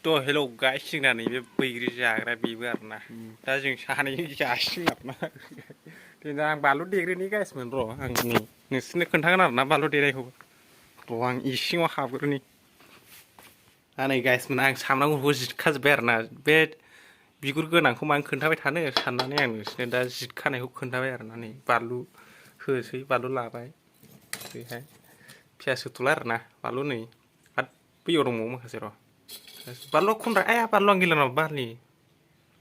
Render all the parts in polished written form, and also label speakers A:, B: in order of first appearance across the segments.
A: थ' हेल' गाइस जोंना नैबे बैग्रि जाग्रा बेबो आरोना दा जों सानैजों जासिगोन आरोना दिनै आं बानलु देग्रोनि गाइसमोन र' आं नोंसोरनो खोन्थागोन आरोना बानलु देनायखौबो र' आं इसिङाव हाबग्रोनि दा नै गाइसमोन आं सामब्राम गुफुरखौ जिरखाजोब्बाय आरोना बे बिगुर गोनांखौ मानो खोन्थाबाय थानो साननानै आं नोंसोरनो दा जिरखानायखौ खोन्थाबाय आरोना नै बानलु होसै बानलु लाबाय ओरैहाय पियास होथ'ला आरोना बानलु नै आरो बैयाव दंबावो माखासे र' बानलु खमद्राय आया बानलुआनो गैला नामा बारलि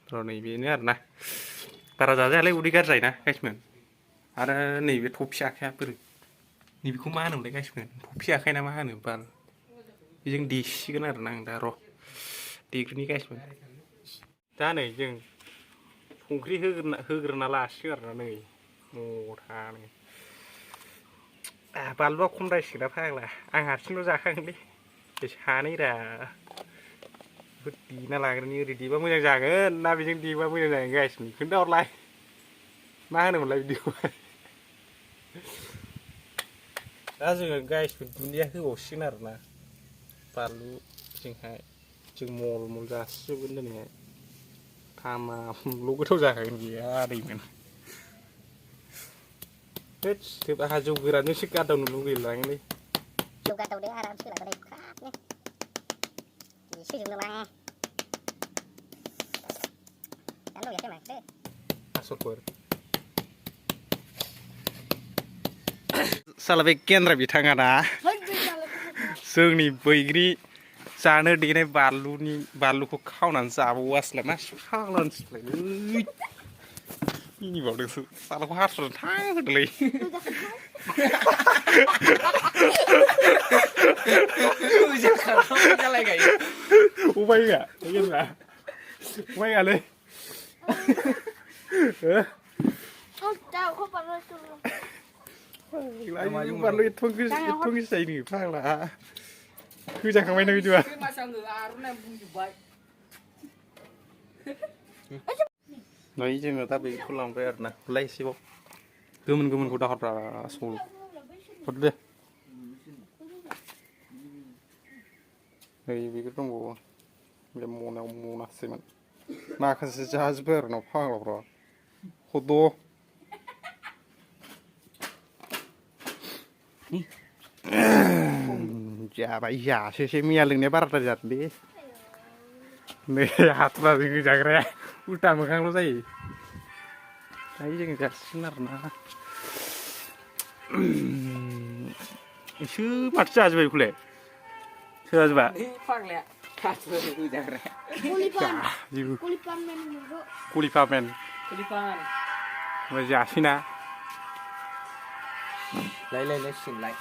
A: र' नै बेनो आरोना बारा जाजायालै उदै गाज्रि जायोना गाइसमोन आरो नैबे थफि आखाया बोरै नैबेखौ मा होनोमोनलाय गाइसमोन थफि आखाय ना मा होनो बाल बेजों देसिगोन आरोना आं दा र' देग्रोनि गाइसमोन दा नै जों संख्रि होग्रोना लासिगोन आरोना नै मथानो बानलुआ खमद्रायसिगोन ना फाग्ला आं हारसिंल' जाखागोनलै सानैरा देना लाग्रोनि ओरै देबा मोजां जागोन ना बेजों देबा मोजां जागोन गाइसमोन खोन्थाहरलाय मा होनोमोनलाय बिदिखौहाय दा जोङो गाइसमोन दुन्दिया होबावसिगोन आरोना बानलुजोंहाय जों मल मल जासिजोबगोन दिनैहाय थामामल' गोथाव जाखागोन बियो आदैमोन होद आंहा जौ गोरानजोंसो गादावनो लुगैलाङोलै
B: जौ गादावदो आराम सोलाबाय खाबनो एसेजोंनो लां जानो लुगैयाखै माथो
A: आसलफोर साला बे केन्द्र बिथाङा ना जोंनि बैग्रि जानो देनाय बानलुखौ खावनानै जाबावो आसला मा फाग्लानोसैलाय मिनिबावदोंसो सालाखौ हाथुनानै थां होदोलै उपाय गैया उपाय गैयालै बानलु एथ' गोसा जायो फाग्ला होजाखांबायना बिदिबा नै जोङो दा बेखौ लांबाय आरोना हरलाय एसेबाव गोमोन गोमोनखौ दाहरब्रा सल हरदो दे नै बेफोर दंबावो बे मनायाव मनासेमोन माखासे जाजोब्बाय आरोना फाग्लाफ्रा हद' जाबाय जासोसै मैया लोंनाया बाराद्राय जादोंलै नै हाथुराजों होजाग्राया उल्था मोखांल' जायो दायो जों जासिगोन आरोना एसे माथो जाजोब्बाय बेखौलाय सोर जाजोबा
C: फाग्लाया हाथुराजों होजाग्राया
A: कलिफामेन जासैना
C: लाय सिनलाय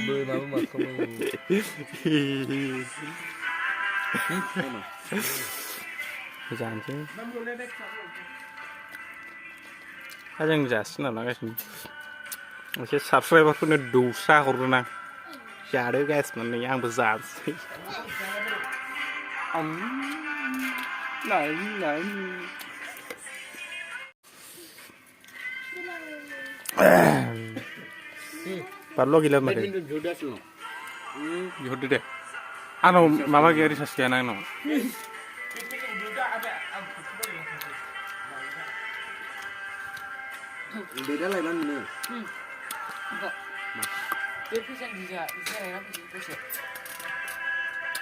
C: बोरमाबो माखौमोन
A: जानोसै दा जों जासिगोन आरोना गाइसमोन एसे साबसक्राइबारफोरनो दौसा हरगोन आं जादो गाइसमोन नै आंबो जानोसै बानलुआ गैला माथो बिहरदो दे आंनाव माबा गैया रिसार्ज गैयाना आंनाव
C: बेदा लायबा मोनो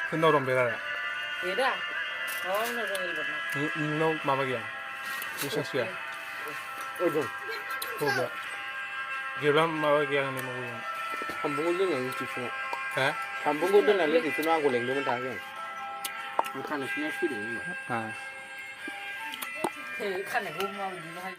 A: सोरनाव दं बेराया
C: बेदा
A: नोंनाव माबा गैया रिसार्ज गैया गैयाब्ला माबा गैया होननाय माबा
C: खामबुंखौ दोननानै टिउसनाव
A: हा
C: खामबुंखौ दोननानै टिउसनाव आंखौ लेंदोंमोन दाहाय आं खानायखौनो फैदोंमोन
A: होनबा
C: खानायखौ माबायदि